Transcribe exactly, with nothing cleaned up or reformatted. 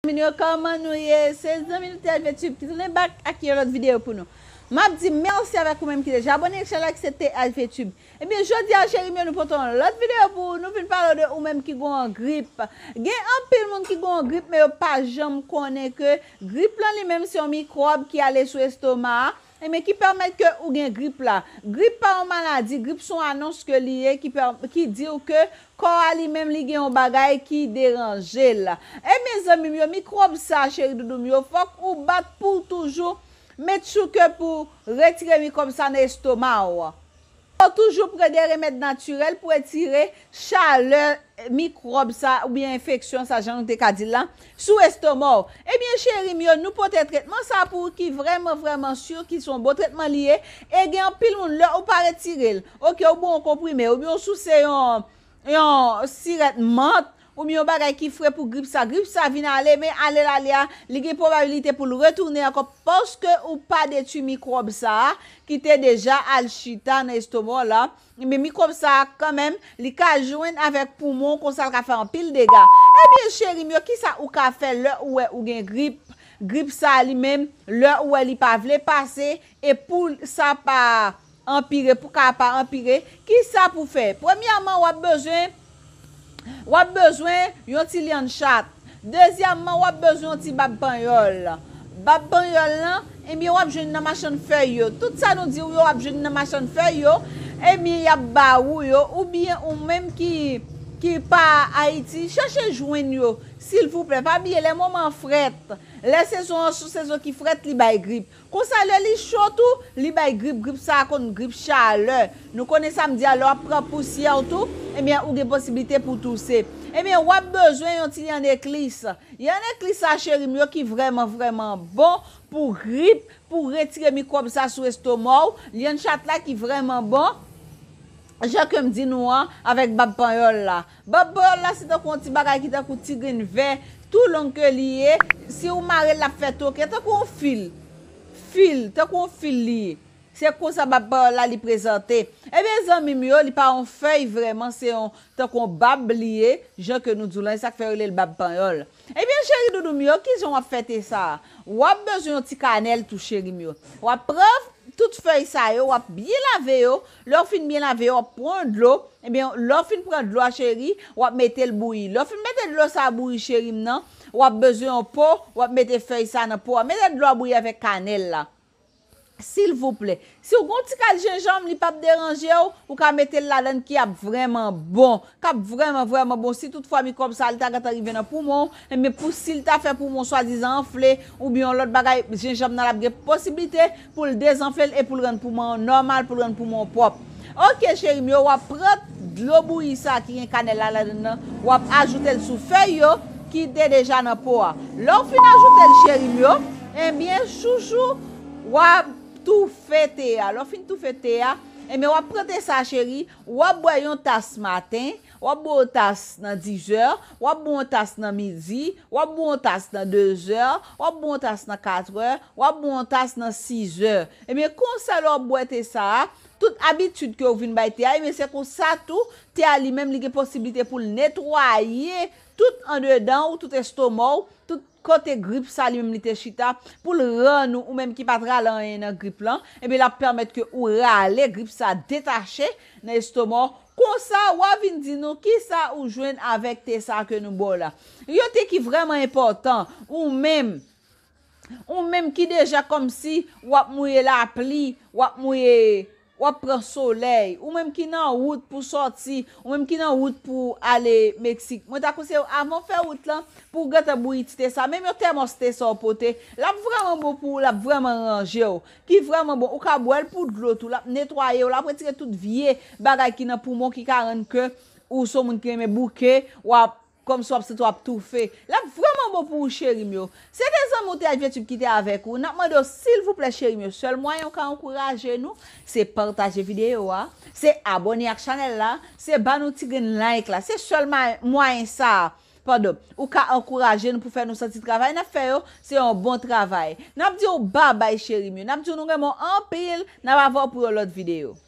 Zanmi yo, kòman nou ye? Se zanmi nou T H V Tube ki tounen back ak yon lòt videyo pou nou. M ap di mèsi avèk ou menm ki deja abòne ak chanèl la ki se T H V Tube. Ebyen, jodi a, cheri m yo, nou pote yon lòt videyo pou ou. Nou vin pale de ou menm ki gon grip. Gen anpil moun ki gon grip, men yo pa janm konnen ke grip lan li menm se yon mikwòb ki ale sou estoma a. Ebyen, ki pèmèt ke ou gen grip la. Grip pa yon maladi, grip se yon anons ke li ye ki, pè- ki di w ke kò a li menm li gen yon bagay ki deranje l. Ebyen, zanmi m yo, mikwòb sa, cheri doudou m yo, fòk ou bat pou w toujou met sou ke pou retire mikwòb sa nan estoma w. Fò toujou pran de remèd natirèl pou retire chalè mikwòb sa oubyen enfeksyon sa, jan nou te ka di l la, sou estoma w. Ebyen, cheri m yo, nou pote tretman sa pou ou ki vrèman, vrèman si ki se yon bon tretman li ye. E gen anpil moun, lè ou pa retire l, oke, ou bwè yon konprime, oubyen ou souse yon, yon sirèt mant, oubyen yon bagay ki fre pou grip sa. Grip sa vin ale, men ale l ale a, li gen pwobabilite pou l retounen ankò paske ou pa detwi mikwòb sa a ki te deja al chita nan estoma w la. Men mikwòb sa a, kanmenm, li ka jwenn avèk poumon, konsa l ka fè anpil dega. Ebyen, cheri m yo, kisa ou ka fè lè ou wè ou gen grip? Grip sa a li menm, lè ou wè li pa vle pase, e pou sa pa anpire, pou ka pa anpire, kisa pou fè? Premyèman, w ap bezwen, w ap bezwen yon ti lyann chat. Dezyèmman, w ap bezwen yon ti bab panyòl. Bab panyòl lan, ebyen, w ap jwenn nan machann fèy yo. Tout sa nou di w yo, w ap jwenn nan machann fèy yo. Ebyen, y ap ba ou yo. Oubyen ou menm ki, ki pa Ayiti, chèche jwenn yo, silvouplè. Pa bliye, lè moman an frèt, lè sezon an se yon sezon ki frèt, li bay grip. Konsa, lè li cho tou, li bay grip. Grip sa a konn grip chalè. Nou konnen sa m di a, lè w ap pran pousyè w tou, ebyen, ou gen posiblite pou w touse. Ebyen, w ap bezwen yon ti lyann eklis. Lyann eklis sa, cheri m yo, ki vrèman, vrèman bon pou grip, pou retire mikwòb sa sou estoma w. Lyann chat la ki vrèman bon, jan ke m di nou an, avèk bab panyòl la. Bab panyòl la, se tankou yon ti bagay ki tankou ti grenn vè, tou long ke li ye. Si ou mare l, l ap fè toke, tankou yon fil. Fil, tankou yon fil li ye. Se konsa bab panyòl la li prezante. Ebyen, zanmi m yo, li pa yon fèy vrèman, se yon, tankou yon bab li ye, jan ke nou di w lan, e sa k fè yo rele l bab panyòl. Ebyen, cheri doudou m yo, kijan w ap fè te sa a? W ap bezwen yon ti kanèl tou, cheri m yo. W ap pran tout fèy sa yo, w ap byen lave yo. Lè w fin byen lave yo, w ap pran dlo. Ebyen, lè w fin pran dlo a, cheri, w ap mete l bouyi. Lè w fin mete dlo sa a bouyi, cheri m nan, w ap bezwen yon po, w ap mete fèy sa a nan po a. Mete dlo a bouyi avèk kanèl la. Silvouplè. Si w gen yon ti kal jenjanm, li p ap deranje w, ou ka mete l ladan l ki ap vrèman bon. K ap vrèman, vrèman bon. Si toutfwa mikwòb sa a, li ta gentan rive nan poumon w, ebyen, pou si l ta fè poumon swadizan anfle, oubyen yon lòt bagay, jenjanm nan l ap gen posiblite pou l dezanfle l e pou l rann poumon an nòmal, pou l rann poumon an pwòp. Oke, cheri m yo, w ap pran dlo bouyi sa a ki gen kanèl la ladan l nan, w ap ajoute l sou fèy yo ki te deja nan po a. Lè w fin ajoute l, cheri m yo, ebyen, chouchou, w ap toufe te a. Lè w fin toufe te a, ebyen, w ap pran te sa a, cheri, w ap bwè yon tas maten, w ap bwè yon tas nan dizè, w ap bwè yon tas nan midi, w ap bwè yon tas nan dezè, w ap bwè yon tas nan katrè, w ap bwè yon tas nan sizè. Ebyen, konsa lè w ap bwè te sa a, tout abitid ke w vin bay te a, ebyen, se konsa tou, te a li menm, li gen posiblite pou l netwaye tout andedan w, tout estoma w, tout kote grip sa li menm li te chita, pou l rann ou, ou menm ki pa t rale anyen nan grip lan, ebyen, l ap pèmèt ke ou rale grip sa detache nan estoma w. Konsa, w a vin di nou kisa ou jwenn avèk te sa ke nou ba w la. Yon te ki vrèman enpòtan, ou menm, ou menm ki deja kòmsi w ap mouye lapli, w ap mouye, w ap pran solèy, ou menm ki nan wout pou sòti, ou menm ki nan wout pou ale Meksik, mwen ta konseye w, avan w fè wout lan, pou w gentan bouyi ti te sa, menm yon tèmòs te sa w pote, l ap vrèman bon pou ou, l ap vrèman ranje w, ki vrèman bon. Ou ka bwè l pou dlo tou, l ap netwaye w, l ap retire tout vye bagay ki nan poumon ki ka rann ke ou se yon moun ki renmen bouke, w ap, kòmsi w ap santi w ap toufe. L ap vrèman bon pou ou, cheri m yo. Se te zanmi w T H V Tube ki te avèk ou. N ap mande w, silvouplè, cheri m yo, sèl mwayen w ka ankouraje nou, se pataje videyo a, se abòne ak chanèl la, se ba nou ti grenn like la. Se sèl ma-, mwayen sa a. Pandan ou ka ankouraje nou pou fè nou santi travay n ap fè yo, se yon bon travay. N ap di w babay, cheri m yo. N ap di w nou renmen w anpil. N ap avè w pou yon lòt videyo.